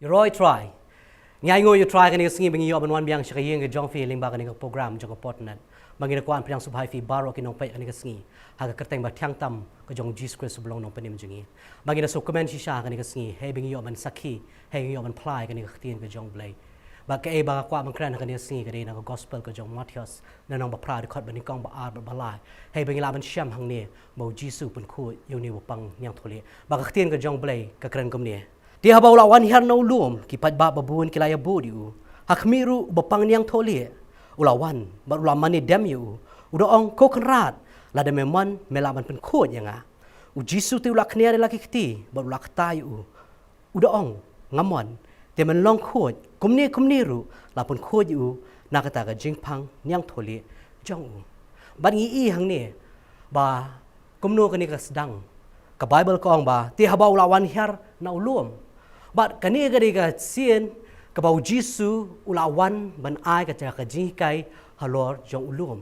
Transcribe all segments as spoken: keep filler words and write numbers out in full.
Roi Trai. Ngi ainguh ïa u Trai kane ka sngi ba ngi ïoh ban wan biang sha ka ïing ka jong phi lyngba kane ka program jong ka Portnet. Ba ngi da kwah ban pdiang sngewbha ïa phi baroh ki nongpeit kane ka sngi ha ka kyrteng ba thiang tam ka jong u Jisu Khrist uba long nongpynim jong ngi. Ba ngi da sngewkmen shisha ha kane ka sngi, hei ba ngi ïoh ban sakhi, hei ba ngi ïoh ban phla ïa kane ka ktien ka jong u Blei. Bad kaei ba nga kwah ban kren ha kane ka sngi ka dei na ka gospel ka jong u Mathaios, lynnong ba phra, dkhot ba nyngkong, ba ar bad ba lai. Hei ba ngi lah ban shem hangne ba u Jisu u pynkhuid ïa une uba pang niangthohlieh. Bad ka ktien ka jong u Blei ka kren kumne: Te haba u la wan hiar na u lum, ki paidbah babun ki la ïabud ïa u. Ha khmih ruh uba pang niangthohlieh u la wan bad u la mane dem ïa u, u da ong: Ko Kynrad, lada me mon, me lah ban pynkhuid ïa nga. U Jisu te u la khniar ïa la ki kti bad u la kta ïa u, u da ong: Nga mon, te men long khuid. Kumne kumne ruh la pynkhuid ïa u na kata ka jingpang niangthohlieh jong u. Bad ngi i hangne ba kumno kane ka sdang. Ka Baibl ka ong ba te haba u la wan hiar na u lum. Bad kane ka dei ka sien kaba u Jisu u la wan ban ai kata ka jinghikai halor jong u lum.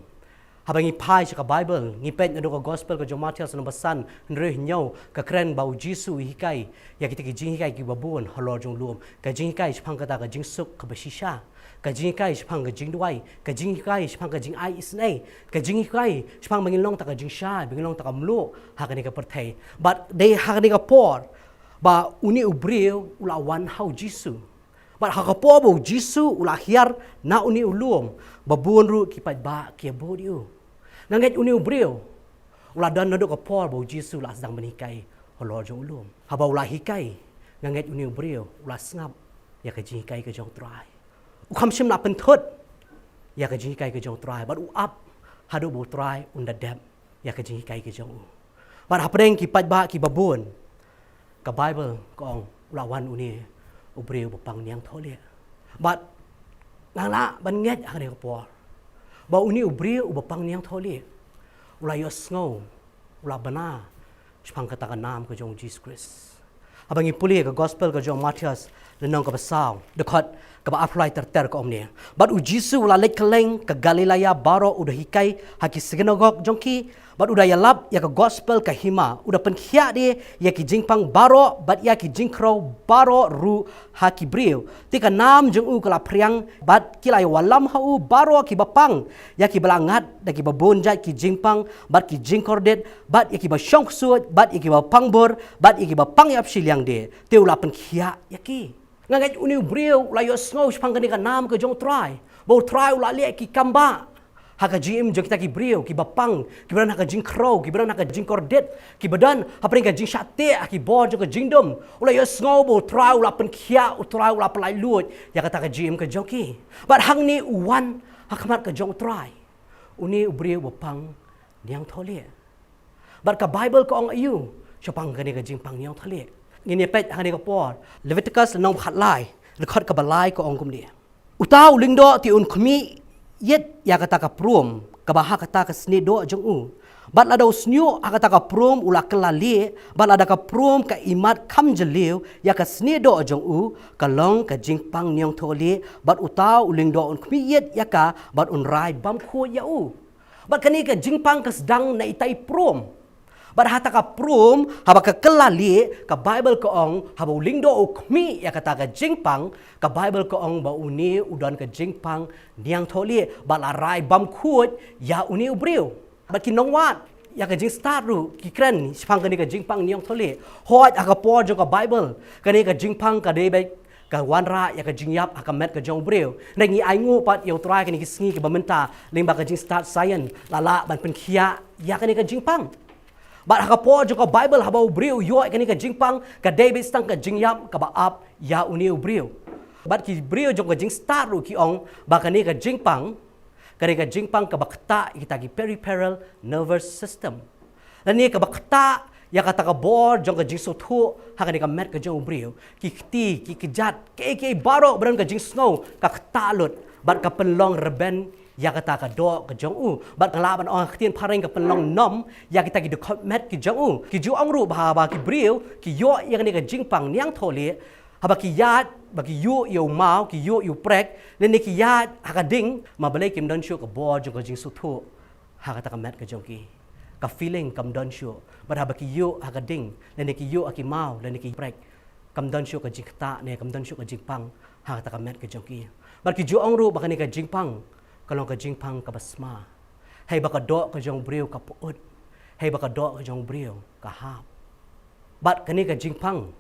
Haba ngi phai sha ka Baibl, ngi peit naduh ka gospel ka jong u Mathaios lynnong ba san, hynriew, hynñiew, ka kren ba u Jisu u hikai ïa kita ki jinghikai kiba bun halor jong u lum. Ka jinghikai shaphang kata ka jingsuk kaba shisha, ka jinghikai shaphang ka jingduwai, ka jinghikai shaphang ka jingai isynei, ka jinghikai shaphang ba ngin long ta ka jingshai, ba ngin long ta ka mluh ha kane ka pyrthei. Bad dei ha kane ka por ba une u briew u la wan ha u Jisu. Bad ha ka por ba u Jisu u la hiar na une u lum, babun ruh ki paidbah ki ïabud ïa u. Nga ngeit une u briew u la don naduh ka por ba u Jisu u la sdang ban hikai halor jong u lum. Haba u la hikai, nga ngeit une u briew u la sngap ïa ka jinghikai ka jong u Trai. U kham shym la pynthut ïa ka jinghikai ka jong u Trai bad u ap haduh ba u Trai un da dep ïa ka jinghikai ka jong u. Bad hapdeng ki paidbah kiba bun, ka Baibl ka ong u la wan une u briew uba pang niangthohlieh. Bad nga lah ban ngeit ha kane ka por ba une u briew uba pang niangthohlieh u la ïohsngew, u la bna shaphang kata ka nam ka jong u Jisu Khrist. Haba ngi pule ka gospel ka jong u Mathaios lynnong kaba saw, dkhot kaba arphew lai ter ter, ka ong kumne: Bad u Jisu u la leit kylleng ka Galilaia baroh, u da hikai ha ki synagog jong ki, bad u da ïalap ïa ka gospel ka hima, u da pynkhiah de ïa ki jingpang baroh bad ïa ki jingkhrew baroh ruh ha ki briew. Te ka nam jong u ka la phriang bad ki la ïawallam ha u baroh kiba pang, ïa kiba la ngat da kiba bun jait ki jingpang bad ki jingkordit, bad ïa kiba shong ksuid bad ïa kiba pang bor bad ïa kiba pang ïap shiliang de. Te u la pynkhiah ïa ki. Nga ngeit une u briew u la ïohsngew shaphang kane ka nam ka jong u Trai, ba u Trai u la leh ki kam bah ha ka jingim jong kita ki briew kiba pang, kiba don ha ka jingkhrew, kiba don ha ka jingkordit, kiba don hapdeng ka jingshah teh ha ki bor jong ka jingdum. U la ïohsngew ba u Trai u la pynkhiah, u Trai u la pynlait luid ïa kata ka jingim ka jong ki. Bad hangne u wan ha khmat ka jong u Trai une u briew uba pang niangthohlieh. Bad ka Baibl ka ong aïu shaphang kane ka jingpang niangthohlieh? Ngin ïa peit ha kane ka por, Leviticus lynnong ba khatlai, dkhot kaba lai, ka ong kumne: Uta u lyngdoh te un khmih ïit ïa kata ka prum kaba ha kata ka snieh doh jong u. Bad lada u shñiuh ha kata ka prum u la kylla lieh, bad lada ka prum ka imat kham jylliew ïa ka snieh doh jong u, ka long ka jingpang niangthohlieh, bad uta u lyngdoh un khmih ïit ïa ka bad un rai bam khuid ïa u. Bad kane ka jingpang ka sdang na itai i prum. Bad hata ka prum, haba ka kylla lieh, ka Baibl ka ong, haba u lyngdoh u khmih ïa kata ka jingpang, ka Baibl ka ong ba une u don ka jingpang niangthohlieh, bad la rai bam khuid ïa une u briew. Bad ki nongwad ïa ka jingstad ruh ki kren shaphang kane ka jingpang niangthohlieh. Hooid, ha ka por jong ka Baibl, kane ka jingpang ka dei beit ka wanrah ïa ka jingïap ha ka met ka jong u briew. Ngi ainguh pat ïa u Trai kine ki sngi kiba mynta lyngba ka jingstad science, la lah ban pynkhiah ïa kane ka jingpang. Bad ha ka por jong ka Baibl, haba u briew u ïoh ïa kane ka jingpang, ka dei beit tang ka jingïap kaba ap ïa une u briew. Bad ki briew jong ka jingstad ruh ki ong ba kane ka jingpang, kane ka jingpang kaba ktah ïa kita ki peripheral nervous system. Lane kaba ktah ïa kata ka bor jong ka jingsngewthuh ha kane ka met ka jong u briew. Ki kti, ki kjat, kiei kiei baroh ba don ka jingsngew, ka ktah lut bad ka pynlong rben ïa kata ka doh ka jong u. Bad ka lah ban ong ha ka ktien phareng, ka pynlong numb ïa kita ki dkhot met ki jong u. Ki ju ong ruh ba haba ki briew ki ïoh ïa kane ka jingpang niangthohlieh, haba ki ïaid, ba ki ïuh ïa u maw, ki ïuh ïa u prek, lane ki ïaid ha ka ding, ma balei kim don shuh ka bor jong ka jingsngewthuh ha kata ka met ka jong ki. Ka feeling kam don shuh. Bad haba ki ïuh ha ka ding, lane ki ïuh ha ki maw, lane ki prek, kam don shuh ka jingktah ne kam don shuh ka jingpang ha kata ka met ka jong ki. Bad ki ju ong ruh ba kane ka jingpang ka long ka jingpang kaba sma. Hei ba ka doh ka jong u briew ka pyut. Hei ba ka doh ka jong u briew ka hap. Bad kane ka jingpang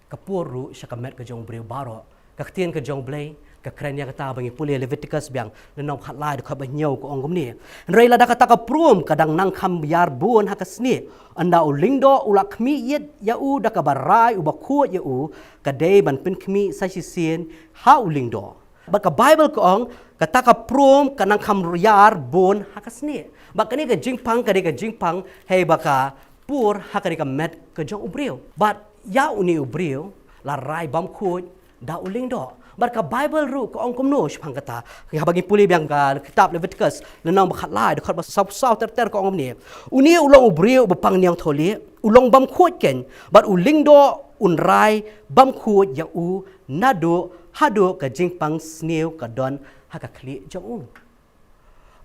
ka pur ruh sha ka met ka jong u briew baroh. Ka ktien ka jong u Blei ka kren ïa kata ba ngi pule Leviticus biang, lynnong khatlai dkhot ba hynñiew, ka ong kumne: Hynrei lada kata ka prum ka dang nang kham ïar bun ha ka snieh, ynda u lyngdoh u la khmih ïit ïa u da kaba rai uba khuid ïa u, ka dei ban pynkhmih sa shisien ha u lyngdoh. Bad ka Baibl ka ong, kata ka prum ka nang kham ïar bun ha ka snieh. Bad kane ka jingpang ka dei ka jingpang hei ba ka pur ha kane ka met ka jong u briew. Bad ïa une u briew la rai bam khuid da u lyngdoh. Bad ka Baibl ruh ka ong kumno shaphang kata? Haba ngi pule biang ka kitab Leviticus, lynnong ba khatlai, dkhot ba sawphew saw ter ter, ka ong kumne: Une u long u briew uba pang niangthohlieh, u long bam khuid keiñ, bad u lyngdoh un rai bam khuid ïa u naduh haduh ka jingpang sniew ka don ha ka khlieh jong u.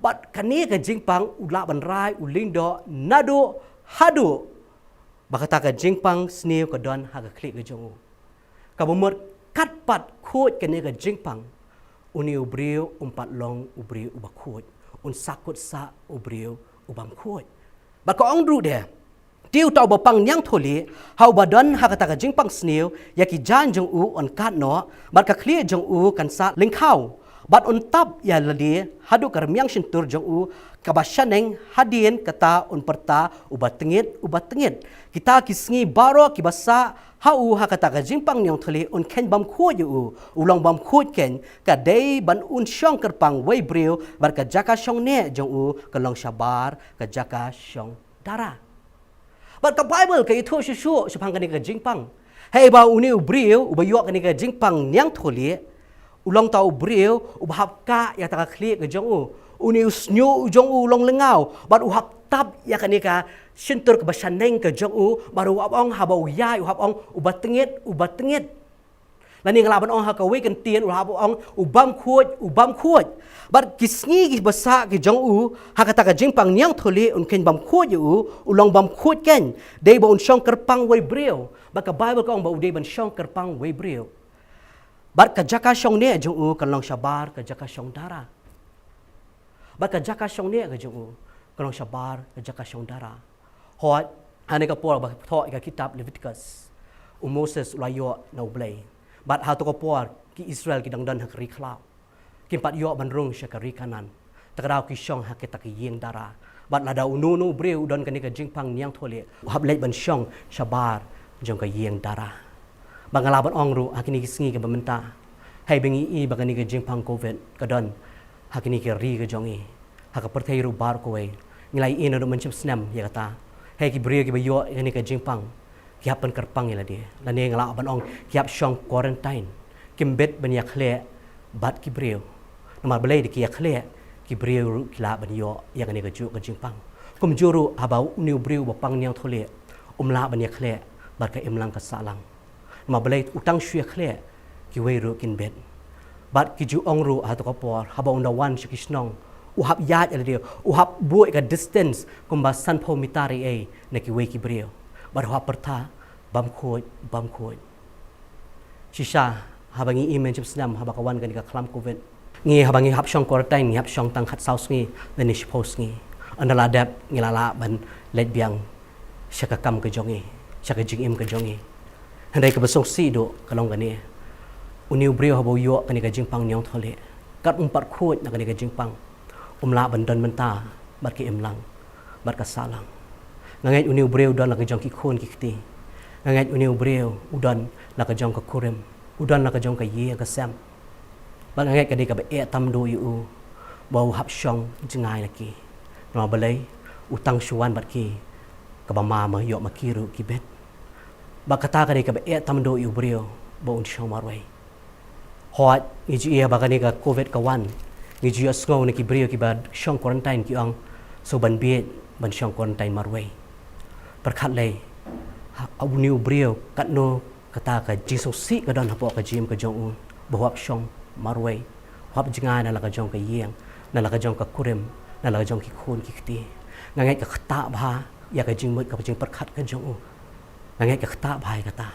Bad kane ka jingpang u lah ban rai u lyngdoh naduh haduh ba kata ka jingpang sniew ka don ha ka khlieh ka jong u. Kaba mut katba khuid kane ka jingpang, une u briew um pat long u briew uba khuid, un sa kut sah u briew u bam khuid. Bad ka ong ruh de: Te uta uba pang niangthohlieh, ha uba don ha kata ka jingpang sniew, ïa ki jaiñ jong u yn kad noh, bad ka khlieh jong u kan sa lyngkhaw. Bad un tap ïa lade haduh ka rmiang shyntur jong u kaba shaneng, hadien kata un pyrta: Uba tngit, uba tngit. Kita ki sngi baroh kiba sah ha u ha kata ka jingpang niangthohlieh un kheiñ bam khuid ïa u, u long bam khuid keiñ, ka dei ban un shong kyrpang wei briew, bad ka jaka shong neh jong u kan long shabar ka jaka shong dara. Bad ka Baibl ka ïathuh shuh shuh shaphang kane ka jingpang. Hei ba une u briew uba ïoh kane ka jingpang niangthohlieh, u long uta u briew uba hap kah ïa kata ka khlieh ka jong u. Une u shñiuh jong u u long lyngngaw, bad u hap tap ïa kane ka shyntur kaba shaneng ka jong u, bad u hap ong, haba u ïaid u hap ong: Uba tngit, uba tngit. Lane nga lah ban ong ha kawei ka ktien, u hap ong: U bam khuid, u bam khuid. Bad ki sngi kiba sah ki jong u ha kata ka jingpang niangthohlieh un kheiñ bam khuid ïa u, u long bam khuid keiñ, dei ba un shong kyrpang wei briew. Bad ka Baibl ka ong ba u dei ban shong kyrpang wei briew. Bad ka jaka shong neh jong u kan long shabar ka jaka shong dara. Bad ka jaka shong neh ka jong u kan long shabar ka jaka shong dara. Hooid, ha kane ka por ba thoh ïa ka kitab Leviticus, u Moses u la ïoh na u Blei. Bad ha kato ka por ki Israel ki dang don ha ka ri khlaw, kim pat ïoh ban rung sha ka ri Kanaan. Te ka daw ki shong ha kata ka ïing dara. Bad lada uno uno u briew u don kane ka jingpang niangthohlieh, u hap leit ban shong shabar jong ka ïing dara. Bad nga lah ban ong ruh ha kine ki sngi kiba mynta, hei ba ngi i ba kane ka jingpang covid ka don ha kine ki ri ka jong ngi, ha ka pyrthei ruh baroh kawei. Ngi la ïohi naduh mynshem snem ïa kata. Hei ki briew kiba ïoh ïa kane ka jingpang, ki hap pynkyrpang ïa lade. Lane nga lah ban ong ki hap shong quarantine. Kim bit ban ïakhleh bad ki briew. Namar balei da ki ïakhleh, ki briew ruh ki lah ban ïoh ïa kane kajuh ka jingpang. Kumjuh ruh haba une u briew uba pang niangthohlieh um lah ban ïakhleh bad ka imlang ka sahlang. Namar balei, u tang shu ïakhleh, kiwei ruh kin bit. Bad ki ju ong ruh ha kato ka por, haba un da wan sha ki shnong, u hap ïaid ïa lade, u hap buh ka distance kumba sanphew mitar ei ei na kiwei ki briew. Bad u hap pyrta: Bam khuid, bam khuid. Shisha, haba ngi i mynshem snem, haba ka wan kane ka khlam covid, ngi, haba ngi hap shong quarantine, ngi hap shong tang khatsaw sngi lane shiphew sngi. Ynda la dep, ngi la lah ban leit biang sha ka kam ka jong ngi, sha ka jingim ka jong ngi. Hynrei kaba sngewsih duh ka long kane: une u briew haba u ïoh kane ka jingpang niangthohlieh, kat um pat khuid na kane ka jingpang, um lah ban don mynta bad ka imlang bad ka sahlang. Nga ngeit une u briew u don la ka jong ki khun ki kti. Nga ngeit une u briew u don la ka jong ka kurim, u don la ka jong ka ïing ka sem. Bad nga ngeit ka dei kaba eh tam duh ïa u ba u hap shong jngai na ki. Namar balei, u tang shu wan bad ki, kaba ma ma ïoh ma ki ruh ki bit. Bad kata ka dei kaba eh tam duh ïa u briew ba un shong marwei. Hooid, ngi ju ïohi ba kane ka covid ka wan, ngi ju ïohsngew na ki briew kiba shong quarantine ki ong, shu ban bieit ban shong quarantine marwei. Pyrkhat lei, ha, une u briew katno kata ka jingsngewsih ka don hapoh ka jingim ka jong u, ba u hap shong marwei, u hap jngai na la ka jong ka ïing, na la ka jong ka kurim, na la ka jong ki khun ki kti. Nga ngeit ka ktah bha ïa ka jingmut, ka jingpyrkhat ka jong u. Nga ngeit ka ktah bha ïa kata.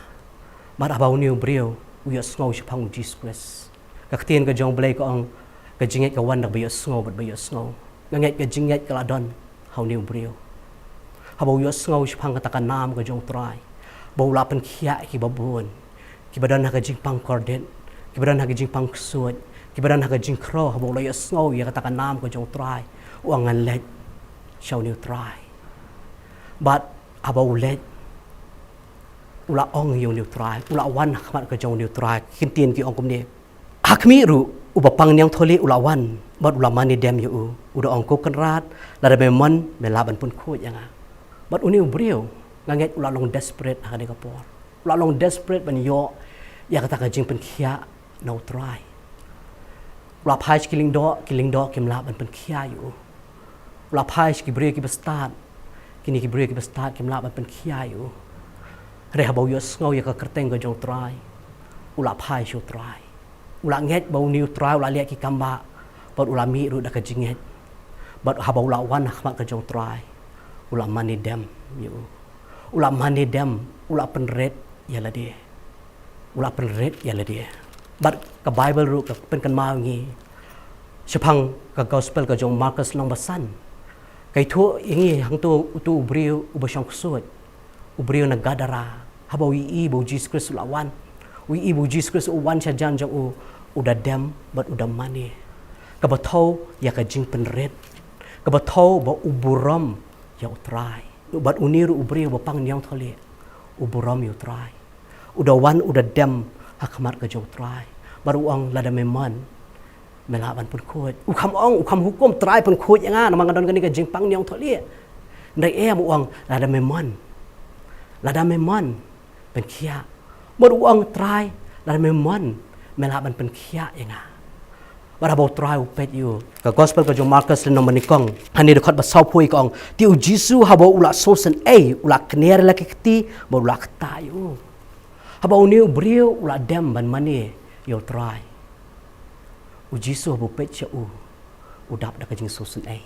Bad haba une u briew u ïohsngew shaphang u Jisu Khrist, ka ktien ka jong u Blei ka ong, ka jingngeit ka wan da kaba ïohsngew bad ba ïohsngew. Nga ngeit ka jingngeit ka la don ha une u briew haba u ïohsngew shaphang kata ka nam ka jong u Trai, ba u la pynkhiah ïa kiba bun, kiba don ha ka jingpang kordit, kiba don ha ka jingpang ksuid, kiba don ha ka jingkhrew. Haba u la ïohsngew ïa kata ka nam ka jong u Trai, u ong, ngan leit sha une u Trai. Bad haba u leit, u la ong ïa une u Trai, u la wan ha khmat ka jong une u Trai. Ki ktien ki ong kumne: Ha khmih ruh uba pang niangthohlieh u la wan, bad u la mane dem ïa u, u da ong, ko Kynrad, lada me mon, me lah ban pynkhuid ïa nga. Bad une u briew, nga ngeit u la long desperate ha kane ka por. U la long desperate ban ïoh ïa kata ka jingpynkhiah na u Trai. U la phai sha ki lyngdoh, ki lyngdoh kim lah ban pynkhiah ïa u. U la phai sha ki briew kiba stad, kine ki briew kiba stad kim lah ban pynkhiah ïa u. Hynrei haba u ïohsngew ïa ka kyrteng ka jong u Trai, u la phai sha u Trai. U la ngeit ba une u Trai u la leh ki kambah, bad u la mih ruh da ka jingngeit. Bad haba u la wan ha khmat ka jong u Trai, u la mane dem ïa u. U la mane dem, u la pynrit ïa lade. U la pynrit ïa lade. Bad ka Baibl ruh ka pynkynmaw ïa ngi shaphang ka gospel ka jong u Markos lynnong ba san. Ka ïathuh ïa ngi hangto uto u briew uba shong ksuid, u briew na Gadara, haba u ïohi ba u Jisu Khrist u la wan. U ïohi ba u Jisu Khrist u wan shajan jong u, u da dem bad u da mane. Kaba thew ïa ka jingpynrit. Kaba thew ba u burom ïa u Trai. Bad une ruh u briew ba pang niangthohlieh, u burom ïa u Trai. U da wan, u da dem ha khmat ka jong u Trai. Bad u ong, lada me mon, me lah ban pynkhuid. U kham ong, u kham hukum, Trai, pynkhuid ïa nga, namar nga don kane ka jingpang niangthohlieh. Hynrei em, u ong, lada me mon, lada me mon, pynkhiah. Bad u ong, Trai, lada me mon, me lah ban pynkhiah ïa nga. Bad haba u Trai u peit ïa u. Ka gospel ka jong u Markos lynnong ba nyngkong, ha kane ka dkhot ba sawphew ka ong, te u Jisu haba u la sngewsynei, u la kner ïa la ki kti, bad u la ktah ïa u. Haba une u briew u la dem ban mane ïa u Trai, u Jisu haba u peit sha u, u dap da ka jingsngewsynei.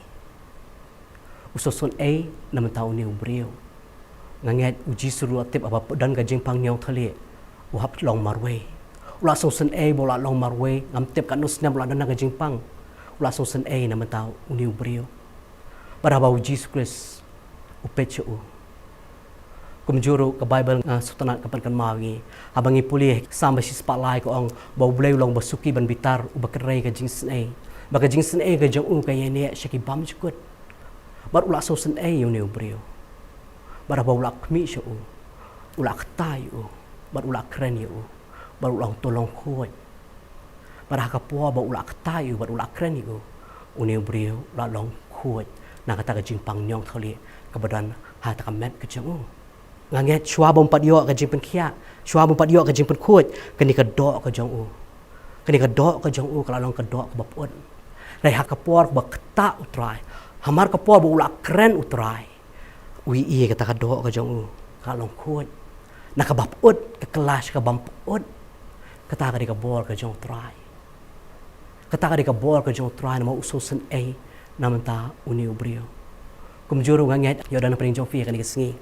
U sngewsynei na bynta une u briew. Nga ngeit u Jisu ruh u la tip haba don ka jingpang niangthohlieh, u hap long marwei. U la sngewsynei ba u la long marwei, ngam tip katno snem u la don ha ka jingpang. U la sngewsynei na bynta une u briew. Bad haba u Jisu Khrist u peit sha u, kumjuh ruh ka Baibl, ah, sngewtynnad ka pynkynmaw ïa ngi. Haba ngi pule Salm ba shispah lai ka ong, ba U Blei u long uba suki ban bitar, uba kynrei ka jingsynei. Ba ka jingsynei ka jong u ka ïaineh sha ki bymjukut. Bad u la sngewsynei ïa une u briew. Bad haba u la khmih sha u, u la ktah ïa u, bad u la kren ïa u, bad u la ong, to long khuid. Bad ha ka por ba u la ktah ïa u, bad u la kren ïa u, une u briew u la long khuid na kata ka jingpang niangthohlieh kaba don ha kata ka met ka jong u. Nga ngeit shuwa ba um pat ïoh ka jingpynkhiah, shuwa ba um pat ïoh ka jingpynkhuid, kane ka doh ka jong u, kane ka doh ka jong u ka la long ka doh kaba pyut. Hynrei ha ka por ba ktah u Trai, hamar ka por ba u la kren u Trai, u ïohi kata ka doh ka jong u ka long khuid. Na kaba pyut, ka kylla sha ka bym pyut. Kata ka dei ka bor ka jong u Trai. Kata ka dei ka bor ka jong u Trai namar u sngewsynei na bynta une u briew. Kumjuh ruh nga ngeit ïa don na pdeng jong phi ha kane ka sngi,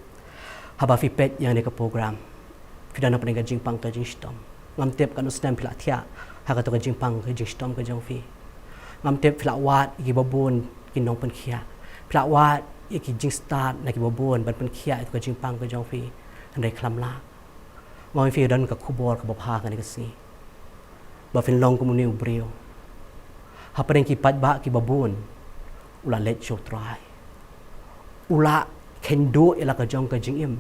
haba phi peit ïa kane ka program, phi don na pdeng ka jingpang ka jingshitom. Ngam tip katno snem phi la thiah ha kato ka jingpang ka jingshitom ka jong phi. Ngam tip phi la wad ïa kiba bun ki nongpynkhiah, phi la wad ïa ki jingstad na kiba bun ban pynkhiah ïa kato ka jingpang ka jong phi. Hynrei khlem lah. Nga ong ïa phi, don ka khubor kaba bha ha kane ka sngi, ba phin long kum une u briew. Hapdeng ki paidbah kiba bun, u la leit sha u Trai. U la kheiñ duh ïa la ka jong ka jingim.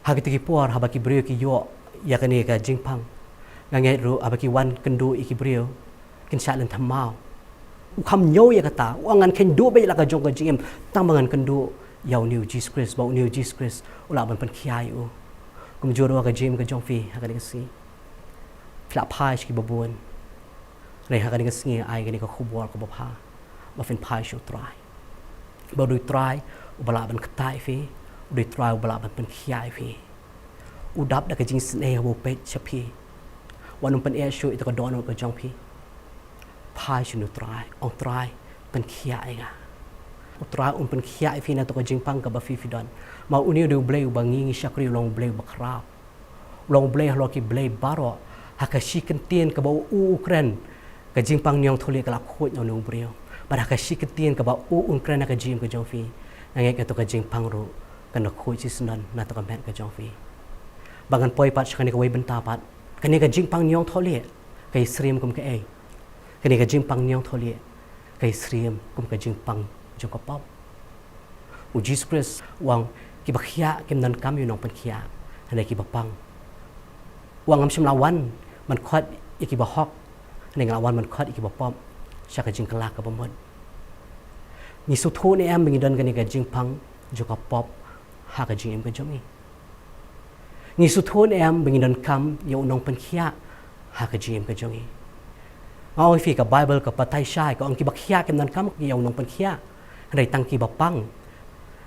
Ha kito ki por haba ki briew ki ïoh ïa kane ka jingpang, nga ngeit ruh haba ki wan kynduh ïa ki briew, kin shah lynthem maw. U kham ñiew ïa kata, u ong, ngan kheiñ duh beit la ka jong ka jingim, tang ba ngan kynduh ïa une u Jisu Khrist, ba une u Jisu Khrist u lah ban pynkhiah ïa u. Kumjuh ruh ha ka jingim ka jong phi ha kane ka sngi, phi la phai sha kiba bun. Hynrei ha kane ka sngi ai kane ka khubor kaba bha, ba phin phai sha u Trai. Ba u dei u Trai uba lah ban ktah ïa phi, u dei u Trai uba lah ban pynkhiah ïa phi. U dap da ka jingsnei haba u peit sha phi. Wat nym pyneh shuh ïa kato ka dohnud ka jong phi. Phai sha une u Trai, ong, Trai, pynkhiah ïa nga. U Trai un pynkhiah ïa phi na kato ka jingpang kaba phi phi don. Namar une u dei u Blei uba ngi ngi shakri, u long u Blei uba khraw. U long U Blei halor ki blei baroh. Ha ka shi kyntien kaba u u kren, ka jingpang ñiong thuli ka la khuid na une u briew. Bad ha ka shi kyntien kaba u un kren ha ka jingim ka jong phi, nga ngeit kato ka jingpang ruh kan da khuid shisyndon na kato ka met ka jong phi. Ba ngan poi pat sha kane kawei bynta pat. Kane ka jingpang ñiong thuli ka ïasyriem kum kaei? Kane ka jingpang ñiong thuli ka ïasyriem kum ka jingpang jong ka pop. U Jisu Khrist u ong, kiba khiah kim donkam ïa u nongpynkhiah, hynrei kiba pang. U ong, ngam shym la wan ban khot ïa kiba hok, hynrei nga la wan ban khot ïa kiba pop sha ka jingkylla kaba mut. Ngi sngewthuh ne em ba ngi don kane ka jingpang jong ka pop ha ka jingim ka jong ngi? Ngi sngewthuh ne em ba ngi donkam ïa u nongpynkhiah ha ka jingim ka jong ngi? Nga ong ïa phi, ka Baibl ka batai shai, ka ong, kiba khiah kim donkam ïa u nongpynkhiah, hynrei tang kiba pang.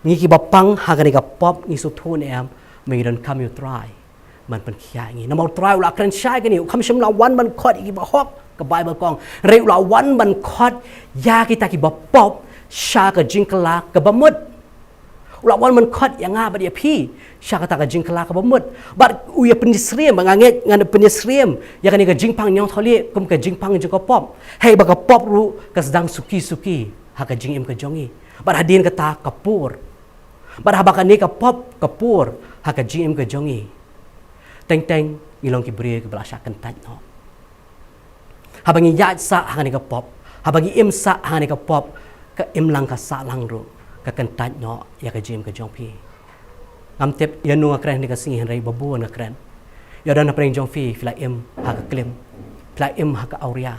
Ngi kiba pang ha kane ka pop, ngi sngewthuh ne em ba ngi donkam ïa U Trai ban pynkhiah ïa ngi? Namar U Trai u la kren shai kane, u ong, ngam shym la wan ban khot ïa kiba hok, ka Baibl ka ong, hynrei u la wan ban khot ïa kita kiba pop sha ka jingkylla kaba mut. U la wan ban khot ïa nga bad ïa phi sha kata ka jingkylla kaba mut. Bad u ïa pynïasyriem, ba nga ngeit ngan pynïasyriem ïa kane ka jingpang ñiong thuli kum ka jingpang jong ka pop, haba ka pop ruh ka sdang suki suki ha ka jingim ka jong ngi. Bad hadien kata ka pur. Bad haba kane ka pop ka pur ha ka jingim ka jong ngi, teng teng ngi long ki briew kiba la shah kyntait noh. Haba ngi ïaid sah ha kane ka pop, haba ngi im sah ha kane ka pop, ka imlang ka sahlang ruh ka kyntait noh ïa ka jingim ka jong phi. Ngam tip ïano nga kren ha kane ka sngi, hynrei ba bun nga kren. Ïoh don hapdeng jong phi, phi la im ha ka klim, phi la im ha ka awria,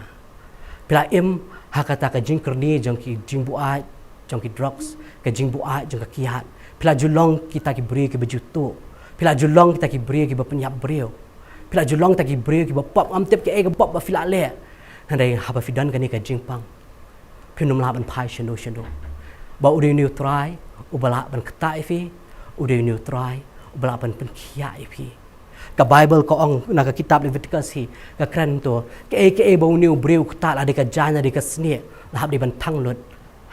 phi la im ha kata ka jingkyrni jong ki jingbuaid jong ki drugs, ka jingbuaid jong ka kiad. Phi la ju long kita ki briew kiba ju tuh. Phi la ju long kita ki briew kiba pynïap briew. Phi la ju long kita ki briew kiba pop. Ngam tip kaei ka pop ba phi la leh, hynrei haba phi don kane ka jingpang, phim lah ban phai shano shano. Ba u dei une U Trai uba lah ban ktah ïa phi, u dei une U Trai uba lah ban pynkhiah ïa phi. Ka Baibl ka ong na ka kitab Leviticus hi, ka kren to, kaei kaei ba une u briew u ktah, la dei ka jaiñ, la dei ka snieh, la hap dei ban thang lut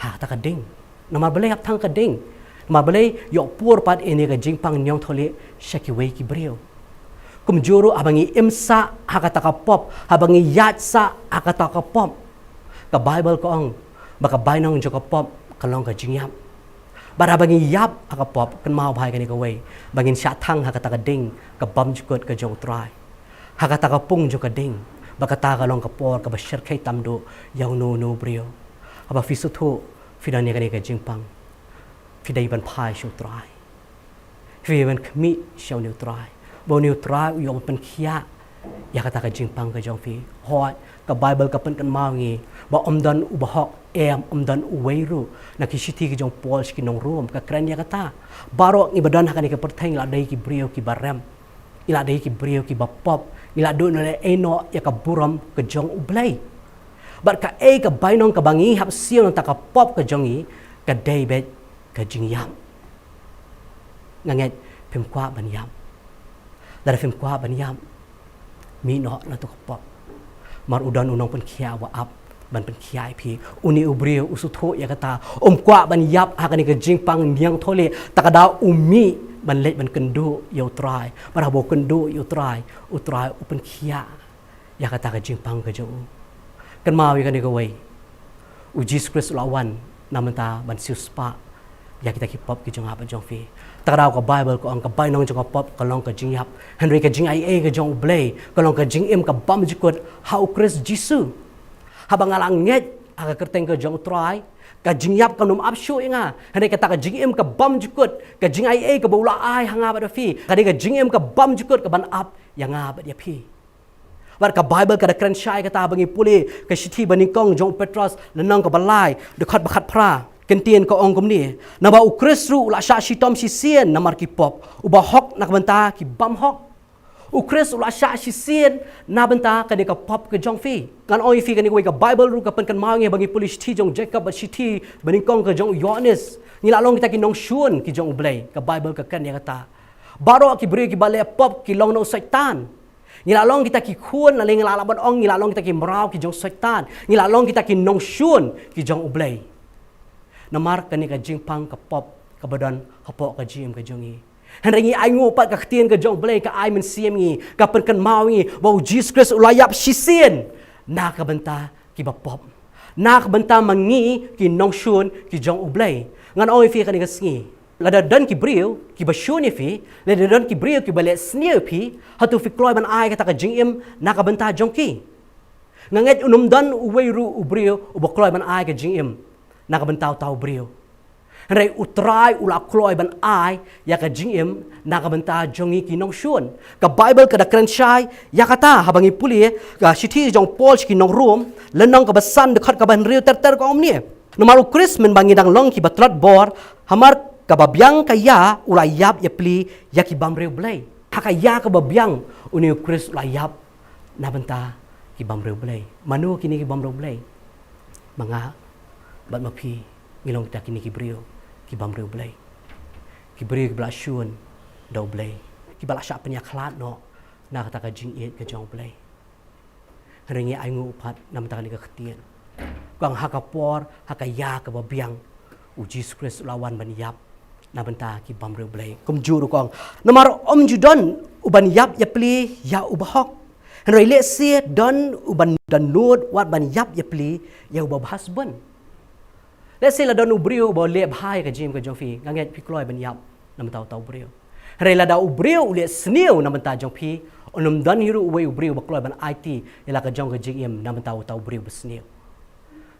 ha kata ka ding. Namar balei hap thang ka ding? Namar balei? Ïoh pur pat ïa kane ka jingpang ñiong thuli sha kiwei ki briew. Kumjuh ruh haba ngi im sah ha kata ka pop, haba ngi ïaid sah ha kata ka pop, ka Baibl ka ong ba ka bainong jong ka pop ka long ka jingïap. Bad haba ngi ïap ha ka pop, kynmaw bha ïa kane kawei, ba ngin shah thang ha kata ka ding ka bymjukut ka jong U Trai, ha kata ka pung jong ka ding. Ba kata ka long ka por kaba shyrkhei tam duh ïa uno uno u briew. Haba phi sngewthuh phi don ïa kane ka jingpang, phi dei ban phai sha U Trai. Phi dei ban khmih sha une U Trai, ba une U Trai u ïoh ban pynkhiah ïa kata ka jingpang ka jong phi. Hooid, ka Baibl ka pynkynmaw ïa ngi ba ym don uba hok, em, ym don uwei ruh. Na ki shithi ka jong u Paul sha ki nong Rom ka kren ïa kata. Baroh ngi ba don ha kane ka pyrthei ngi la dei ki briew kiba rem, ngi la dei ki briew kiba pop, ngi la duh noh leh ei noh ïa ka burom ka jong U Blei. Bad kaei ka bainong kaba ngi hap siew na kata ka pop ka jong ngi? Ka dei beit ka jingïap. Nga ngeit phim kwah ban ïap. Lada phim kwah ban ïap, mih noh na kato ka pop. Namar u don u nongpynkhiah uba ap ban pynkhiah ïa phi. Une u briew u sngewthuh ïa kata, um kwah ban ïap ha kane ka jingpang ñiong thuli. Ta ka daw u mih ban leit ban kynduh ïa U Trai. Bad haba u kynduh ïa U Trai, U Trai u pynkhiah ïa kata ka jingpang ka jong u. Kynmaw ïa kane kawei, u Jisu Khrist u la wan na bynta ban siewspah ïa kita ki pop ki jong nga bad jong phi. Ta ka daw ka Baibl ka ong ka bainong jong ka pop ka long ka jingïap, hynrei ka jingaiei ka jong U Blei ka long ka jingim ka bymjukut ha U Khrist Jisu. Haba nga la ngeit ha ka kyrteng ka jong U Trai, ka jingïap kam nym ap shuh ïa nga. Hynrei kata ka jingim ka bymjukut, ka jingaiei kaba u la ai ha nga bad phi, ka dei ka jingim ka bymjukut kaban ap ïa nga bad ïa phi. Bad ka Baibl ka da kren shai kata, ba ngi pule ka shithi ba nyngkong jong u Petros, lynnong kaba lai, dkhot ba khatphra, ka ktien ka ong kumne: Naba U Khrist ruh u la shah shitom shisien namar ki pop, uba hok na ka bynta ki bymhok. U Khrist u la shah shisien na bynta kane ka pop ka jong phi. Ngan ong ïa phi, kane kawei ka Baibl ruh ka pynkynmaw ïa ngi, ba ngi pule shithi jong u Jakob bad shithi ba nyngkong ka jong u Ïoannis, ngi la long kita ki nongshun ki jong U Blei. Ka Baibl ka kren ïa kata. Baroh ki briew kiba leh pop ki long na u Soitan. Ngi la long kita ki khun, lane ngi la lah ban ong ngi la long kita ki mraw ki jong u Soitan. Ngi la long kita ki nongshun ki jong U Blei. Namar kane ka jingpang ka pop kaba don hapoh ka jingim ka jong ngi. Hynrei ngi ai nguh pat ka ktien ka jong U Blei ka ai mynsiem ngi, ka pynkynmaw ngi ba U Jisu Khrist u la ïap shisien na ka bynta ki bapop, na ka bynta ma ngi ki nongshun ki jong U Blei. Ngan ong ïa phi kane ka sngi, lada don ki briew kiba shun ïa phi, lada don ki briew kiba leh sniew ïa phi, hato phi kloi ban ai kata ka jingim na ka bynta jong ki? Nga ngeit un ym don uwei ruh u briew uba kloi ban ai ka jingim na ka bynta uta u briew. Hynrei U Trai u la kloi ban ai ïa ka jingim na ka bynta jong ngi ki nongshun. Ka Baibl ka da kren shai ïa kata, haba ngi pule ka shithi jong u Paul sha ki nong Rom, lynnong kaba san, dkhot kaba hynriew ter ter, ka ong kumne: Namar U Khrist mynba ngi dang long kiba tlot bor, hamar kaba biang ka ïa, u la ïap ïapli ïa ki bymman U Blei. Ha ka ïa kaba biang une U Khrist u la ïap na bynta ki bymman U Blei. Mano kine ki bymman U Blei? Ma nga bad ma phi ngi long kita kine ki briew ki bymman U Blei. Ki briew kiba la shun da U Blei, kiba la shah pynïakhlad noh na kata ka jingïeit ka jong U Blei. Hynrei ngi ai nguh pat na bynta kane ka ktien. Kong, ha ka por, ha ka ïa kaba biang, U Jisu Khrist u la wan ban ïap na bynta ki bymman U Blei. Kumjuh ruh kong, namar ym ju don u ban ïap ïapli ïa u bahok. Hynrei lehse don u ban dohnud wat ban ïap ïapli ïa u babha sbun. Lehse la don u briew uba leh bha ïa ka jingim ka jong phi, nga ngeit phi kloi ban ïap na bynta uta u briew. Hynrei lada u briew u leh sniew na bynta jong phi, un ym don hi ruh uwei u briew uba kloi ban aiti ïa la ka jong ka jingim na bynta uta u briew ba sniew.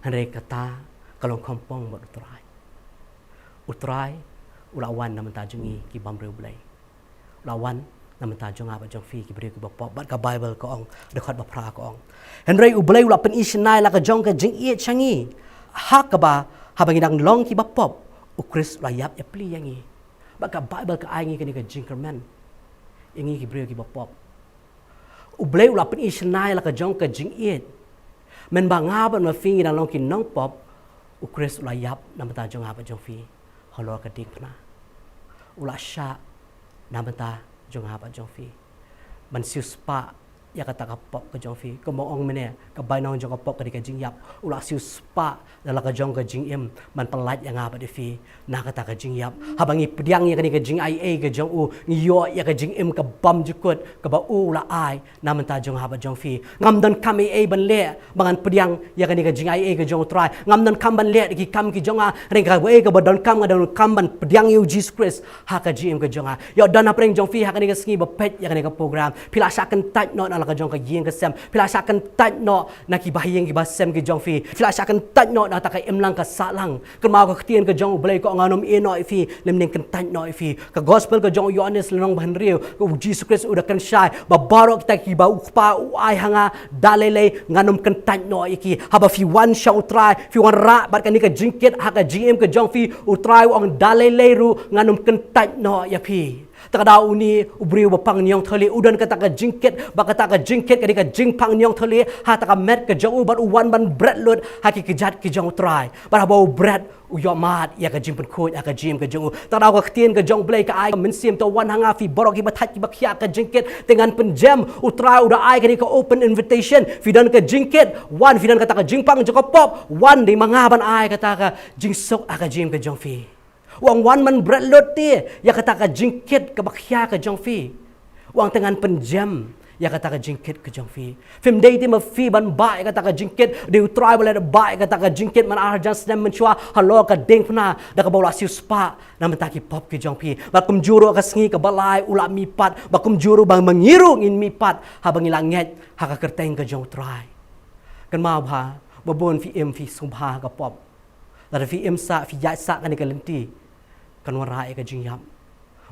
Hynrei kata ka long kongpong bad U Trai. U Trai u la wan na bynta jong ngi ki bymman U Blei. U la wan na bynta jong nga bad jong phi ki briew kiba pop. Bad ka Baibl ka ong, dkhot ba phra ka ong: Hynrei U Blei u la pyni shynna ïa la ka jong ka jingïeit sha ngi, ha kaba haba ngi dang long kiba pop, U Khrist u la ïap ïapli ïa ngi. Bad ka Baibl ka ai ngi kane ka jingkyrmen ïa ngi ki briew kiba pop. U Blei u la pyni shynna ïa la ka jong ka jingïeit. Mynba nga bad ma phi ngi dang long ki nongpop, U Khrist u la ïap na bynta jong nga bad jong phi halor ka diengphna. U la shah na bynta jong nga bad jong phi ban siewspah ïa kata ka pop ka jong phi. Kumba ong mynne, ka bainong jong ka pop ka dei ka jingïap. U la siewspah da la ka jong ka jingim ban pyllait ïa nga bad ïa phi na kata ka jingïap. Haba ngi pdiang ïa kane ka jingaiei ka jong u, ngi ïoh ïa ka jingim ka bymjukut kaba u la ai na bynta jong nga bad jong phi. Ngam donkam ei ei ban leh ba ngan pdiang ïa kane ka jingaiei ka jong U Trai. Ngam donkam ban leh da ki kam ki jong nga. Hynrei kawei kaba donkam, nga donkam ban pdiang ïa U Jisu Khrist ha ka jingim ka jong nga. Ïoh don hapdeng jong phi ha kane ka sngi ba peit ïa kane ka program, phi la shah kyntait noh na la ka jong ka ïing ka sem, phi la shah kyntait noh na ki bahaïing ki bahasem ki jong phi, phi la shah kyntait noh na kata ka imlang ka sahlang. Kynmaw ka ktien ka jong U Blei ka ong, ngan ym ïehnoh ïa phi, lymne kyntait noh ïa phi. Ka gospel ka jong u Ïoannis lynnong ba hynriew, U Jisu Khrist u da kren shai ba baroh kita kiba U Kpa u ai ha nga da lei lei, ngan ym kyntait noh ïa ki. Haba phi wan sha U Trai, phi wanrah bad kane ka jingkit ha ka jingim ka jong phi, U Trai u ong da lei lei ruh ngan ym kyntait noh ïa phi. Te ka daw une u briew ba pang niong thylliej u don kata ka jingkit, ba kata ka jingkit ka dei ka jingpang niong thylliej ha kata ka met ka jong u, bad u wan ban bret lut ha ki kjat ki jong U Trai. Bad haba u bret, u ïohmad ïa ka jingpynkhuid ha ka jingim ka jong u. Te ka daw ka ktien ka jong U Blei ka ai ka mynsiem, to wan ha nga phi baroh kiba thait kiba khia ka jingkit, te ngan pynjem. U Trai u da ai kane ka open invitation. Phi don ka jingkit, wan. Phi don kata ka jingpang jong ka pop, wan, dei ma nga ban ai kata ka jingsuk ha ka jingim ka jong phi. U ong, wan ban bret lut te ïa kata ka jingkit kaba khia ka jong phi. U ong, te ngan pynjem ïa kata ka jingkit ka jong phi. Phim dei te ma phi ban bah ïa kata ka jingkit, dei U Trai ba la dep bah ïa kata ka jingkit man ar hajar snem mynshuwa halor ka diengphna, da kaba u la siewspah na bynta ki pop ki jong phi. Bad kumjuh ruh ka sngi kaba lai u la mihpat, bad kumjuh ruh ba ma ngi ruh ngin mihpat haba ngi la ngeit ha ka kyrteng ka jong U Trai. Kynmaw bha, ba bun phi im phi sngewbha ha ka pop. Lada phi im sah, phi ïaid sah kane ka lynti, kan wanrah ïa ka jingïap.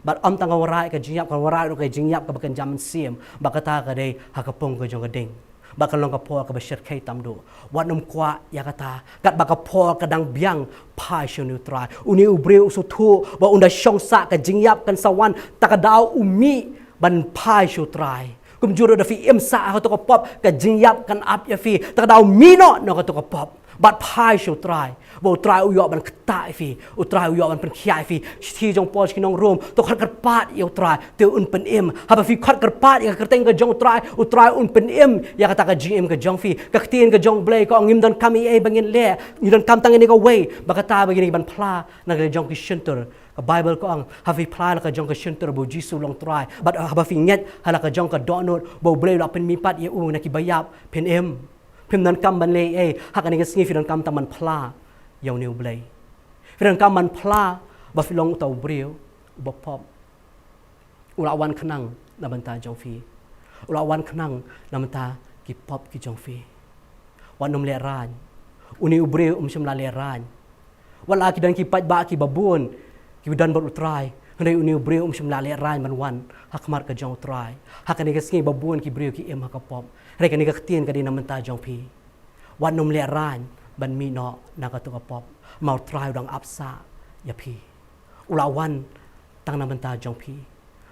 Bad ym tang ka wanrah ïa ka jingïap, kan wanrah ruh ka jingïap kaba kynja mynsiem. Bad kata ka dei ha ka pung ka jong ka ding. Bad kan long ka por kaba shyrkhei tam duh. Wat nym kwah ïa kata. Katba ka por ka dang biang, phai sha une U Trai. Une u briew u sngewthuh ba ynda shong sah ka jingïap kan sa wan, te ka daw u mih ban phai sha U Trai. Kumjuh ruh da phi im sah ha kato ka pop, ka jingïap kan ap ïa phi. Te ka daw mih noh na kato ka pop. Bad phai sha U Trai, ba U Trai u ïoh ban ktah ïa phi, U Trai u ïoh ban pynkhiah ïa phi. Shithi jong Paul sha ki nong Rom, to khot kyrpad ïa U Trai, te un pynim. Haba phi khot kyrpad ïa ka kyrteng ka jong U Trai, U Trai un pynim ïa kata ka jingim ka jong phi. Ka ktien ka jong U Blei ka ong ngim donkam ei ei ba ngin leh, ngi donkam tang ïa kane kawei, ba kata ba ngin ban phla na ka liang jong ki shyntur. Ka Baibl ka ong, haba phi phla na ka jong ka shyntur ba U Jisu u long Trai, bad haba phi ngeit ha la ka jong ka dohnud ba U Blei u la pynmihpat ïa u na kiba ïap, phin im. Phim donkam ban leh ei ei. Ha kane ka sngi phi donkam tang ban phla ïa une U Blei. Phi donkam ban phla ba phi long uta u briew uba pop. U la wan khnang na bynta jong phi. U la wan khnang na bynta ki pop ki jong phi. Wat nym lehraiñ. Une u briew um shym la lehraiñ. Wat la ki don ki paidbah kiba bun kiba don bad U Trai, hynrei une u briew um shym la lehraiñ ban wan ha khmat ka jong U Trai. Ha kane ka sngi ba bun ki briew ki im ha ka pop. Hynrei kane ka ktien ka dei na bynta jong phi. Wat nym lehraiñ ban mih noh na katu ka pop, namar U Trai u dang ap sah ïa phi. U la wan tang na bynta jong phi,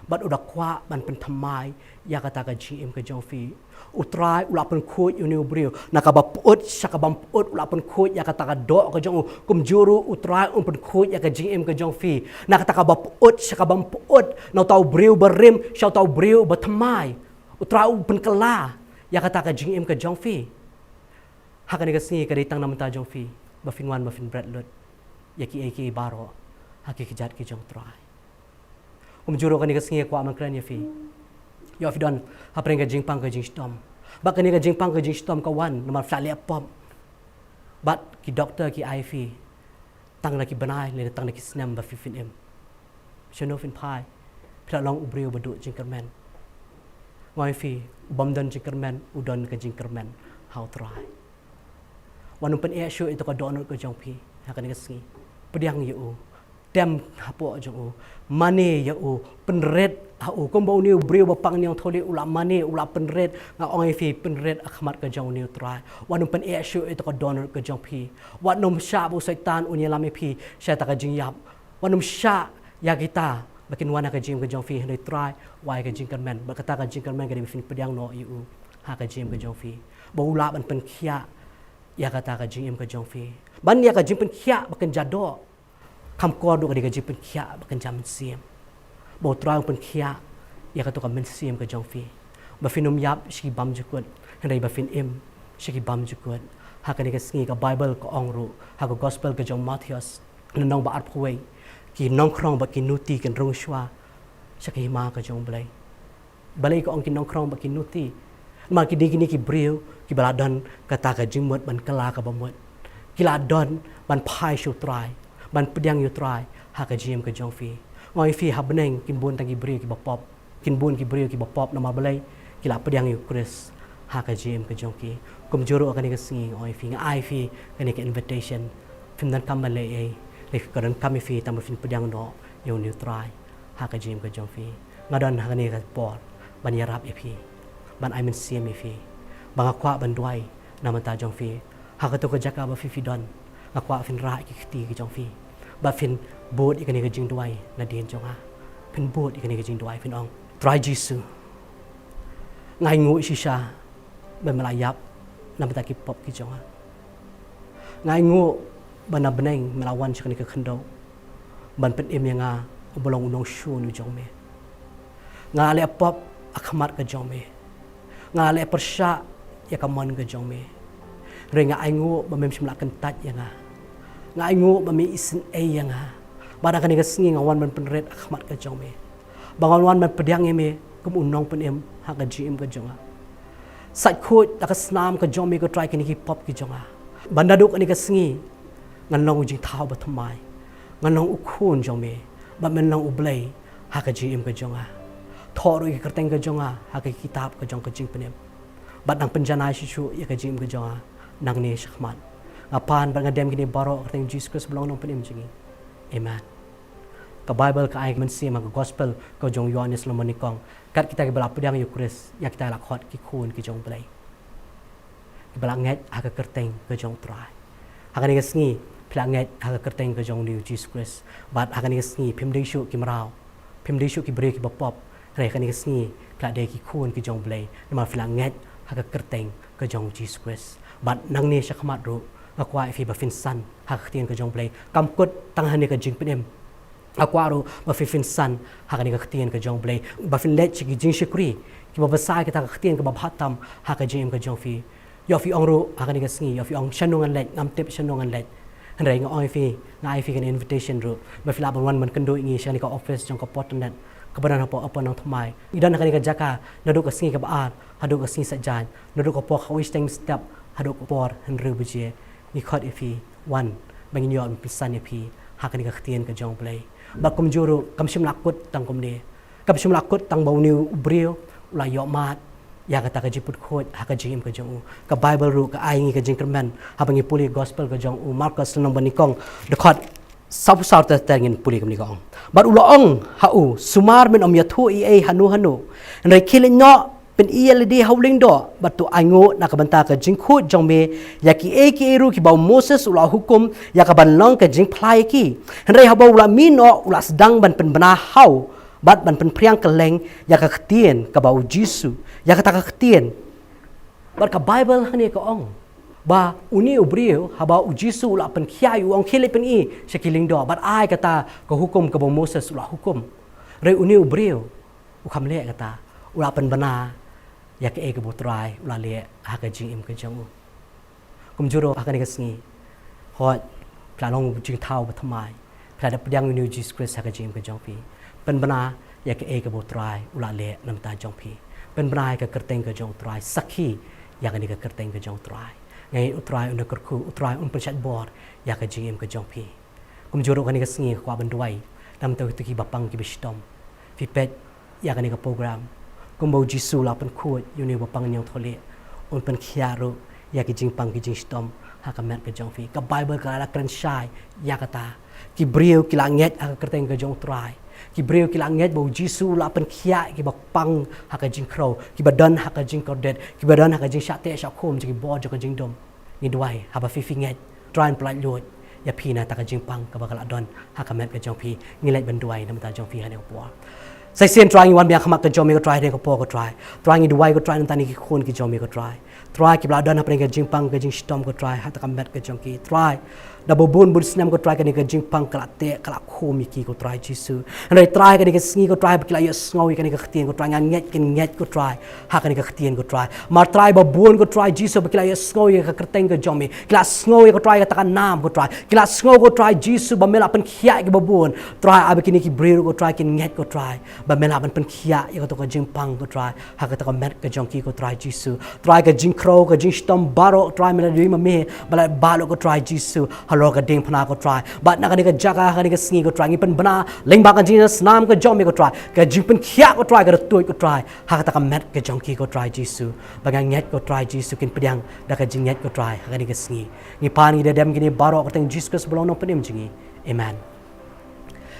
bad u da kwah ban pynthymmai ïa kata ka jingim ka jong phi. U Trai u la pynkhuid ïa une u briew na kaba pyut sha kaba ym pyut, u la pynkhuid ïa kata ka doh ka jong u. Kumjuh ruh U Trai un pynkhuid ïa ka jingim ka jong phi na kata kaba pyut sha kaba ym pyut, na uta u briew barim sha uta u briew bathymmai. U Trai u pynkylla ïa kata ka jingim ka jong phi. Ha kane ka sngi ka dei tang na bynta jong phi ba phin wan ba phin bret lut ïa kiei kiei baroh ha ki kjat ki jong U Trai. Kumjuh ruh kane ka sngi nga kwah ban kren ïa phi. Ïoh phi don hapdeng ka jingpang ka jingshitom. Bad kane ka jingpang ka jingshitom ka wan namar phi la leh pop. Bad ki doktor ki ai phi tang na ki bnai lane tang na ki snem ba phi phin im. Shano phin phai? Phi la long u briew ba duh jingkyrmen. Nga ong ïa phi, u bym don jingkyrmen u don ka jingkyrmen ha U Trai. Wat nym pyneh shuh ïa kata ka dohnud ka jong phi ha kane ka sngi. Pdiang ïa u. Tem hapoh jong u. Mane ïa u. Pynrit ha u. Kumba une u briew ba pang ñiangthohlieh u la mane, u la pynrit. Nga ong ïa phi, pynrit ha khmat ka jong une U Trai. Wat nym pyneh shuh ïa kata ka dohnud ka jong phi. Wat nym shah ba u Soitan un ïalam ïa phi sha kata ka jingïap. Wat nym shah ïa kita ba kin wan ha ka jingim ka jong phi, hynrei U Trai u ai ka jingkyrmen. Bad kata ka jingkyrmen ka dei ba phin pdiang noh ïa u ha ka jingim ka jong phi. Ba u lah ban pynkhiah ïa kata ka jingim ka jong phi. Ban ïa ka jingpynkhiah ba kynja doh. Kham kordor ka dei ka jingpynkhiah ba kynja mynsiem. Ba U Trai un pynkhiah ïa kata ka mynsiem ka jong phi. Ba phin ym ïap sha ki bymjukut, hynrei ba phin im sha ki bymjukut. Ha kane ka sngi ka Baibl ka ong ruh ha ka Gospel ka jong u Mathaios, lynnong ba arphew wei, ki nongkhrong bad ki nuti kin rung shuwa sha ka hima ka jong U Blei. Balei ka ong ki nongkhrong bad ki nuti? Namar ki dei kine ki briew kiba la don kata ka jingmut ban kylla kaba mut. Ki la don ban phai sha U Trai, ban pdiang ïa U Trai ha ka jingim ka jong phi. Nga ong ïa phi, ha bneng kin bun tang ki briew kiba pop. Kin bun ki briew kiba pop, namar balei? Ki la pdiang ïa U Khrist ha ka jingim ka jong ki. Kumjuh ruh ha kane ka sngi nga ong ïa phi, nga ai ïa phi kane ka invitation. Phim donkam ban leh ei ei. Lei ka donkam ïa phi tang ba phin pdiang noh ïa une U Trai ha ka jingim ka jong phi. Nga don ha kane ka por ban ïarap ïa phi, ban ai mynsiem ïa phi. Ba nga kwah ban duwai na bynta jong phi. Ha kata ka jaka ba phi phi don, nga kwah phin rah ïa ki kti ki jong phi. Ba phin bud ïa kane ka jingduwai nadien jong nga. Phin bud ïa kane ka jingduwai, phin ong, Trai Jisu, nga ainguh shisha ba me la ïap na bynta ki pop ki jong nga. Nga ainguh ba na bneng me la wan sha kane ka khyndew ban pynim ïa nga uba long u nongshun u jong me. Nga la leh pop ha khmat ka jong me. Nga la leh pyrshah ïa ka mon ka jong me. Hynrei nga ainguh ba mem shym la kyntait ïa nga. Nga ainguh ba me isynei ïa nga. Bad ha kane ka sngi nga wan ban pynrit ha khmat ka jong me. Ba ngan wan ban pdiang ïa me kum u nongpynim ha ka jingim ka jong nga. Sait khuid da ka snam ka jong me ko Trai kine ki pop ki jong nga. Ban naduh kane ka sngi ngan long u jingthaw bathymmai. Ngan long u khun jong me. Bad men long U Blei ha ka jingim ka jong nga. Thoh ruh ïa ka kyrteng ka jong nga ha ka kitab ka jong ka jingpynim. Bad nang pynjanai shuh shuh ïa ka jingim ka jong nga nangne shakhmat. Nga pan bad nga dem kine baroh ha ka kyrteng Jisu Khrist ba long u nongpynim jong ngi. Amen. Ka Baibl ka ai ka mynsiem ha ka Gospel ka jong u Ïoannis lynnong ba nyngkong. Kat kita kiba la pdiang ïa u Khrist, ïa kita la khot ki khun ki jong U Blei. Kiba la ngeit ha ka kyrteng ka jong U Trai. Ha kane ka sngi phi la ngeit ha ka kyrteng ka jong une u Jisu Khrist. Bad ha kane ka sngi phim dei shuh ki mraw, phim dei shuh ki briew kiba pop. Hynrei ha kane ka sngi phi la dei ki khun ki jong U Blei namar phi la ngeit ha ka kyrteng ka jong u Jisu Khrist. Bad nangne shakhmat ruh Nga kwah ïa phi ba phin san ha ka ktien ka jong U Blei. Kam kut tang hangne ka jingpynim. Nga kwah ruh ba phi phin san ha kane ka ktien ka jong U Blei, ba phin leit sha ki jingshakri kiba bsa ïa kita ka ktien kaba bha tam ha ka jingim ka jong phi. Ïoh phi ong ruh ha kane ka sngi, ïoh phi ong shano ngan leit, ngam tip shano ngan leit. Hynrei nga ong ïa phi, nga ai ïa phi kane invitation ruh ba phi lah ban wan ban kynduh ïa ngi sha kane ka office jong ka Portnet kaba don hapoh Upper Nongthymmai. Ngi don ha kane ka jaka naduh ka sngi kaba ar haduh ka sngi Saitjaiñ, naduh ka por khatwei shiteng mynstep haduh ka por hynriew baje. Ngi khot ïa phi, wan ba ngin ïoh ban pynsan ïa phi ha kane ka ktien ka jong U Blei. Bad kumjuh ruh kam shym la kut tang kumne. Kam shym la kut tang ba une u briew u la ïoh mad ïa kata ka jingpynkhuid ha ka jingim ka jong u. Ka Baibl ruh ka ai ngi ka jingkyrmen haba ngi pule gospel ka jong u Markos lynnong ba nyngkong, dkhot sawphew saw te, te ngin pule kumne ka ong. Bad u la ong ha u, sumar, men ym ïathuh ei ei hano hano. Hynrei khie leit noh, pyn-i ïa lade ha u lyngdoh, bad to ainguh na ka bynta ka jingkhuid jong me ïa kiei kiei ruh kiba u Moses u la hukum ïa kaban long ka jingphla ïa ki. Hynrei haba u la mih noh u la sdang ban pynbna ha u bad ban pynphriang kylleng ïa ka ktien kaba u Jisu, ïa kata ka ktien. Bad ka Baibl hangne ka ong ba une u briew haba u Jisu u la pynkhiah ïa u, u ong khie leit pyn-i sha ki lyngdoh bad ai kata ka hukum kaba u Moses u la hukum. Hynrei une u briew u kham leh kata, u la pynbna ïa kaei kaba u Trai u la leh ha ka jingim ka jong u. Kumjuh ruh ha kane ka sngi, hooid, phi la long u jingthaw ba thymmai, phi la dep pdiang ïa une u Jisu Khrist ha ka jingim ka jong phi. Pynbna ïa kaei kaba u Trai u la leh na ka bynta jong phi. Pynbna ïa ka kyrteng ka jong u Trai, sakhi ïa kane ka kyrteng ka jong u Trai. Nga ngeit u Trai un da kyrkhu, u Trai un pynshait bor ïa ka jingim ka jong phi. Kumjuh ruh kane ka sngi nga kwah ban duwai na bynta kito kiba pang kiba shitom. Phi peit ïa kane ka program, kumba u Jisu u la pynkhuid ïa une uba pang ñiangthohlieh, un pynkhiah ruh ïa ki jingpang ki jingshitom ha ka met ka jong phi. Ka Baibl ka la kren shai ïa kata. Ki briew ki la ngeit ha ka kyrteng ka jong u Trai. Ki briew ki la ngeit ba u Jisu u la pynkhiah ïa kiba pang ha ka jingkhrew, kiba don ha ka jingkordit, kiba don ha ka jingshah teh shah khum jong ki bor jong ka jingdum. Ngi duwai, haba phi phi ngeit, u Trai un pyllait luid ïa phi na kata ka jingpang kaba ka la don ha ka met ka jong phi. Ngi leit ban duwai na ka bynta jong phi ha kane ka por. Sa shisien Trai ngi wan biang ha khmat ka jong me ko Trai ha kane ka por ko Trai. Trai ngi duwai ko Trai na ka bynta kine ki khun ki jong me ko Trai. Trai kiba la don hapdeng ka jingpang ka jingshitom ko Trai ha kata ka met ka jong ki. Trai, da ba bun bun snem ko Trai kane ka jingpang ka la teh ka la khum ïa ki ko Trai Jisu. Hynrei Trai kane ka sngi ko Trai ba ki la ïohsngew ïa kane ka ktien ko Trai, nga ngeit kin ngeit ko Trai ha kane ka ktien ko Trai. Namar Trai ba bun ko Trai Jisu ba ki la ïohsngew ïa ka kyrteng ka jong me, ki la sngew ïa ko Trai kata ka nam ko Trai, ki la sngew ko Trai Jisu ba me la pynkhiah ïa kiba bun. Trai ai ba kine ki briew ko Trai kin ngeit ko Trai ba me lah ban pynkhiah ïa kato ka jingpang ko Trai ha kata ka met ka jong ki ko Trai Jisu. Trai ka jingkhrew ka jingshitom baroh Trai me la dei ma me ba la bah lut ko Trai Jisu halor ka diengphna ko Trai. Bad na kane ka jaka ha kane ka sngi ko Trai ngi pynbna lyngba ka jingsnam ka jong me ko Trai, ka jingpynkhiah ko Trai ka da tuid ko Trai ha kata ka met ka jong ki ko Trai Jisu. Ba nga ngeit ko Trai Jisu kin pdiang da ka jingngeit ko Trai ha kane ka sngi. Ngi pan ngi da dem kine baroh ha ka kyrteng Jisu Khrist ba long nongpynim jong ngi. Amen.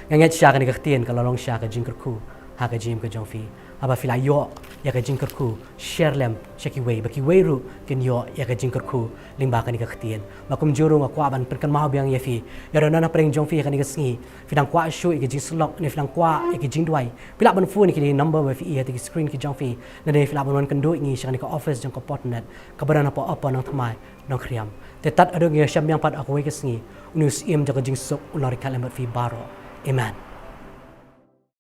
Nga ngeit shisha kane ka ktien ka la long shisha ka jingkyrkhu ha ka jingim ka jong phi. Haba phi la ïoh ïa ka jingkyrkhu, share lem sha kiwei ba kiwei ruh kin ïoh ïa ka jingkyrkhu lyngba kane ka ktien. Ba kumjuh ruh nga kwah ban pynkynmaw biang ïa phi, ïa don na pdeng jong phi ha kane ka sngi phi dang kwah shuh ïa ka jingsyllok ne phi dang kwah ïa ka jingduwai, phi lah ban phone ïa kine ki number ba phi i ha kata ka screen ka jong phi. Lane phi lah ban wan kynduh ïa ngi sha kane ka office jong ka Portnet kaba don hapoh Upper Nongthymmai, Nongkhriem. Te tad haduh ngi ïashem biang pat ha kawei ka sngi, une u Syiem jong ka jingsuk un long ryngkat lem bad phi baroh. Amen.